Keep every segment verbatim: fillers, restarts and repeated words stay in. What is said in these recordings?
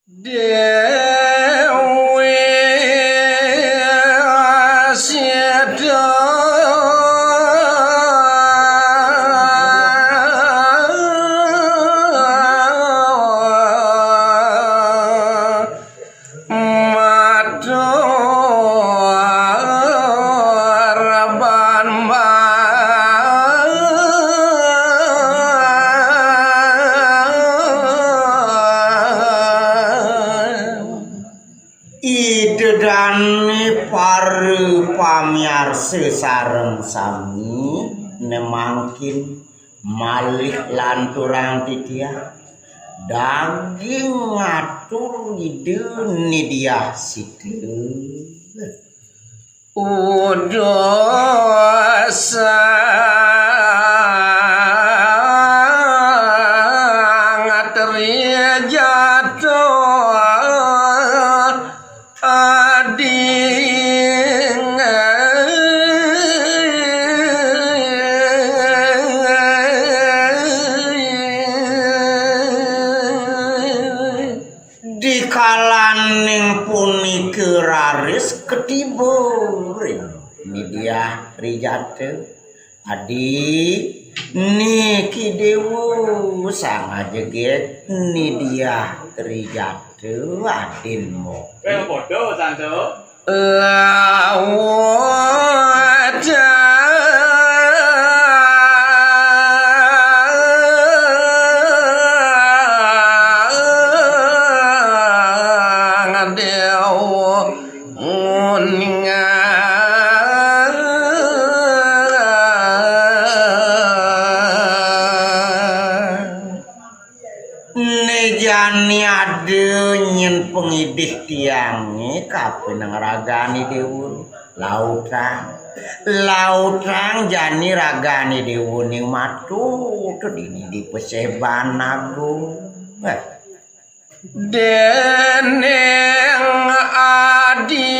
Déwi Sita matur ban Ida dané para pamiarsa sareng sami, né mangkin malih lanturang titiang daging ngatur Ida Ni Diah Sita. Uduh sangat rijata ading. Dikalaning punika raris katiba ring Ni Diah Rijata. Adi, niki Déwa sang ajegég Ni Diah Rijata adin mo. Wéh, padha, Santo. Lawat Déwa. Uningan. Né jani ada nyén pangidih tiangé kapining ragané Déwa. Lautang. Lautang jani ragané Déwa ning matur dini di Paséban Agung. Déning adi.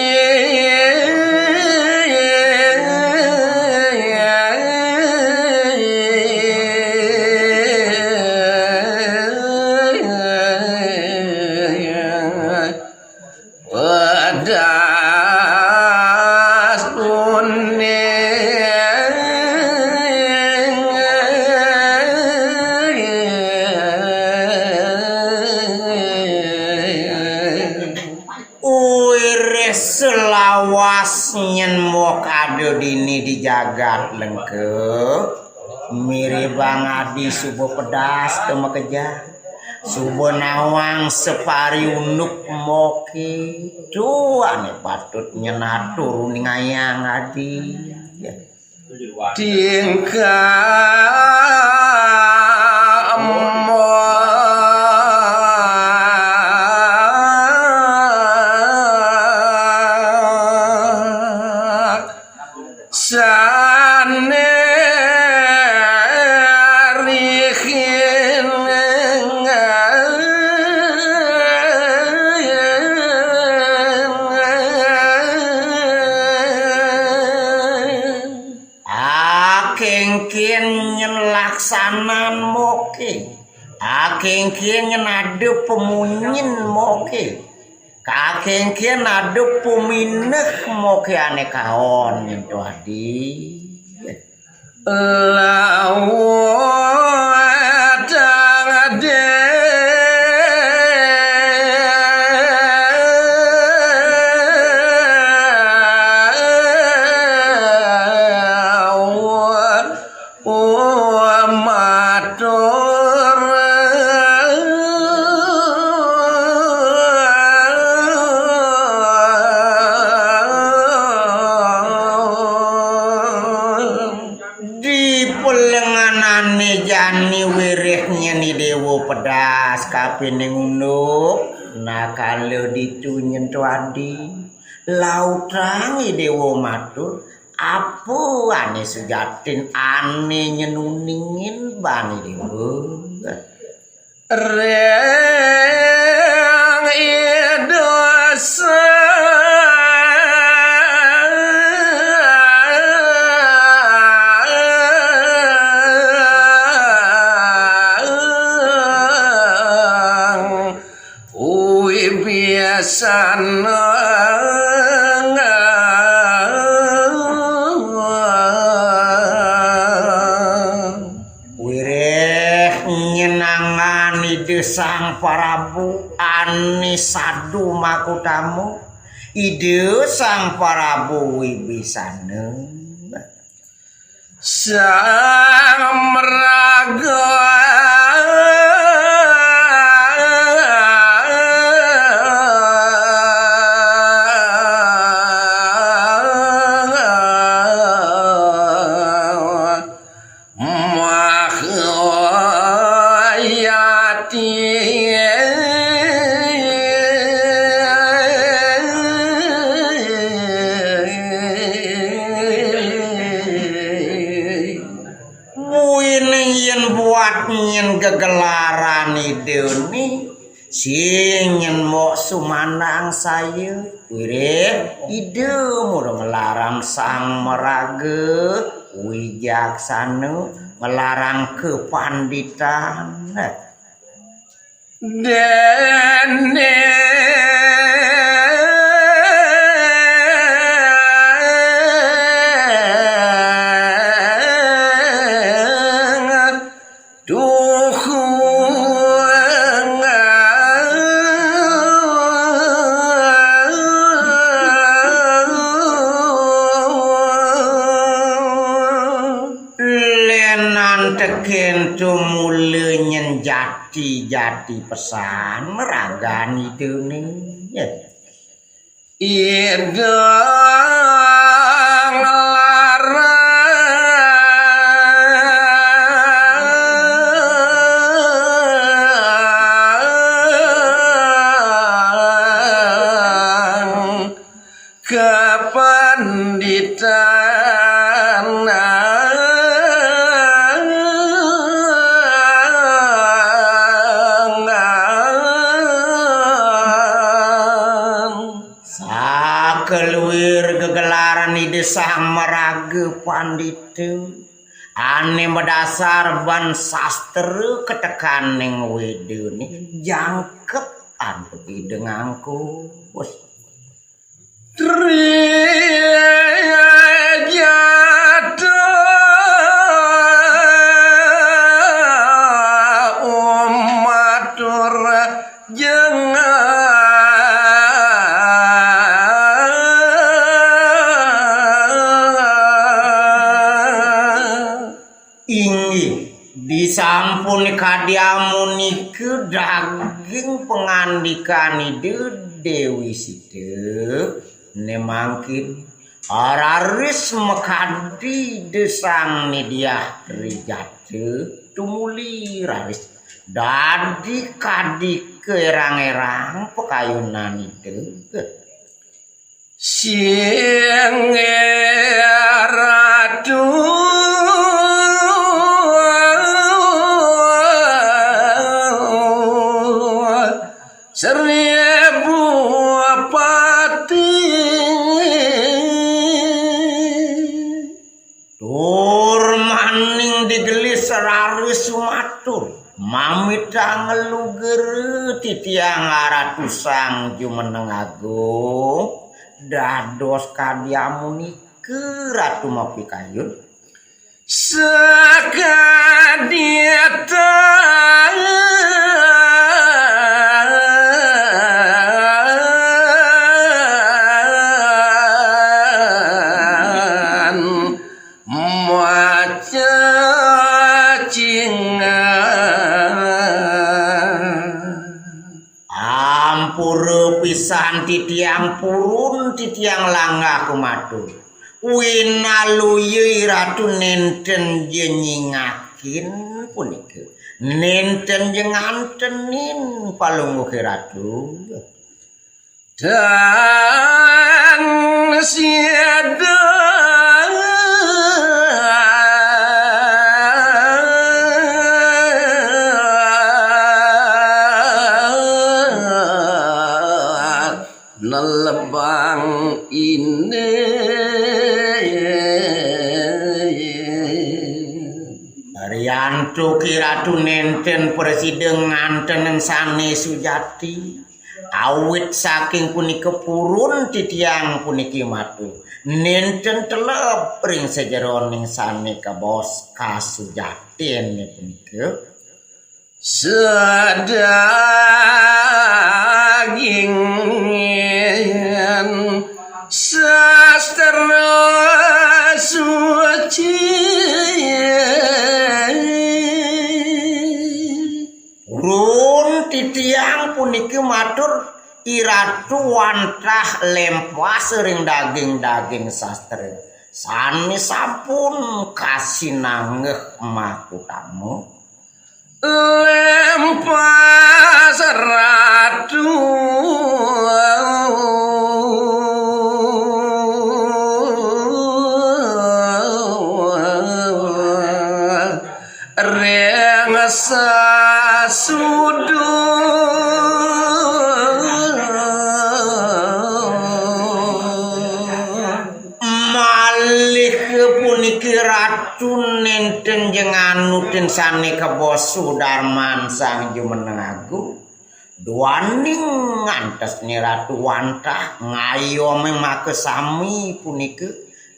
Wedas uning. Wiréh selawas nyén mok ada dini di jagat Lengke. Miribang adi suba pedas ka makejang. Suba nawang sapari unduk moké. Duh, ané patut nyén atur uningayang adi. Tingkah mok. Sané rihin. Akéngkén nyén laksanan moké. Akéngkén nyén ada pamunyin moké. Kakéngkén ada pumineh moké ané kaon nyén to adi. Lawatang dé. Matur. Di pelenganané jani wiréh nyén I Déwa pedas kapining unduk, nakala ditu nyén to adi. Lautang I Déwa matur, apa ané sujatin ané nyén uningin ban I Déwa? Ring Ida Sang Uwi Saneng. Wireh nyenangan Ida Sang Prabu ane sadu makutama, Ida Sang Prabu Wibisana. Sang maraga. Mahayati. Buin yen buat nyen gegelaran Ida ni, sing nyen mok sumandang saya, wireh Ida mula ngelaran sang maraga, wijaksana, ngelarang kepanditan. Dene. Tuhu. Lenan teken tumula nyen jati-jati pesan ragan Ida ni. Ida nglarang kapanditan. Sakeluir gegelaran Ida Sang Maraga Pandita ane madasar ban sastra ketekaning Weda ni jangkep antuk Ida ngangkus. Tri jata umatur jenengan. Inggih, disampun kadi amunika daging pangandikan Ida Dewi Sita, ne mangkin raris makadi Ida Sang Nidiah Trijata tumuli raris dadi kadi kaerang-erang pakayunan Ida. Sing Ratu Seribu Pati. Tur maning digelis raris sumatur, mamitang nglugara titiang Ratu Sang Jumeneng Agung, dados kadi amunika Ratu mapikayun. Sakadi tan macacingan. Ampura pisan titiang purun, titiang langgah kumatur. Winaluya Ratu nenten ja nyingakin punika. Nenten ja ngantenin palungguhe Ratu. Tan sida nelebang ine. Riantuk Ratu nenten prasida nganten sane sujati. Awit saking punika purun titiang puniki matur, nenten teleb ring sajeroning sane kabos kasujatine punika. Sedaging sastra suci. Purun titiang puniki matur, Iratu wantah lempas ring daging-daging sastra sane sampun kasinanggeh makutama. Lempas Ratu ring sasudut. Malih puniki Ratu nenten jenganutin sane kabos Sudarman Sang Jumeneng Agung. Duaning ngantos ni Ratu wantah ngayoming makasami punika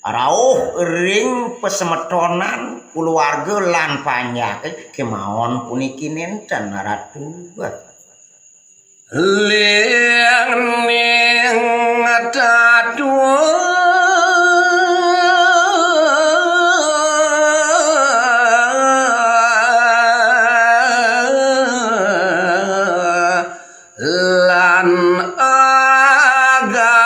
rauh ring pasemetonan kulawarga lan panjake kemawon puniki nenten Ratu. Ling ning tatwa lan agama.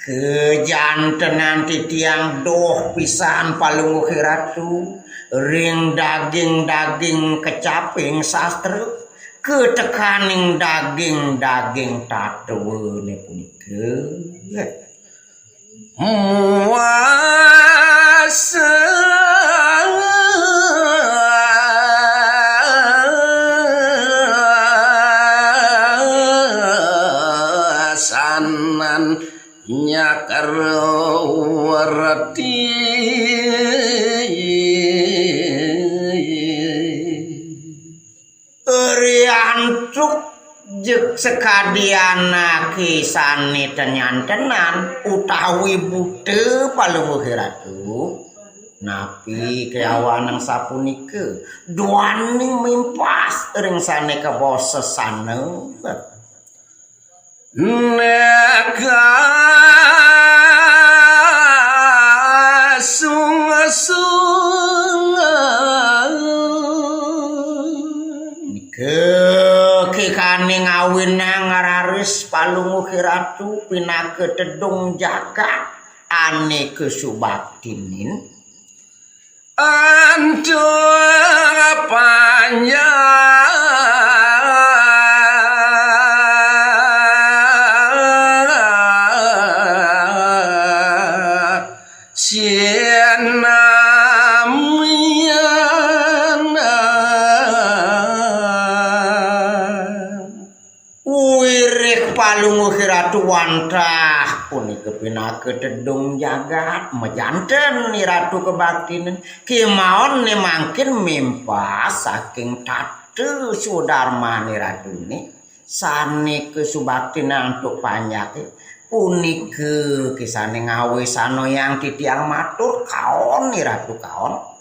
Kejantenan titiang doh pisan Palungguh Ratu ring daging-daging kecaping sastra, ketekaning daging-daging tatwane punika. Muasa sanan nyakar werti. Riantuk jeg sakadi anake sane tenyantenan utawi buta Palungguh Ratu. Napi kayawanang sapunika? Duaning mimpas ring sane kabos sesana. Neka sung-sung. Nika kekane ngawinang raris Palungguh Ratu pinaka tedung jagat ane kasubaktinin. Antuk panjak sinamian. Wiréh Palungguh Ratu wantah punika pinaka tedung jagat, majanten Ni Ratu kabaktinin, kémaon né mangkin mimpas saking tata swadarmané Ratuné, sané kasubaktin antuk panjaké, punika kisané ngawisanayang titiang matur, kaon Ni Ratu kaon.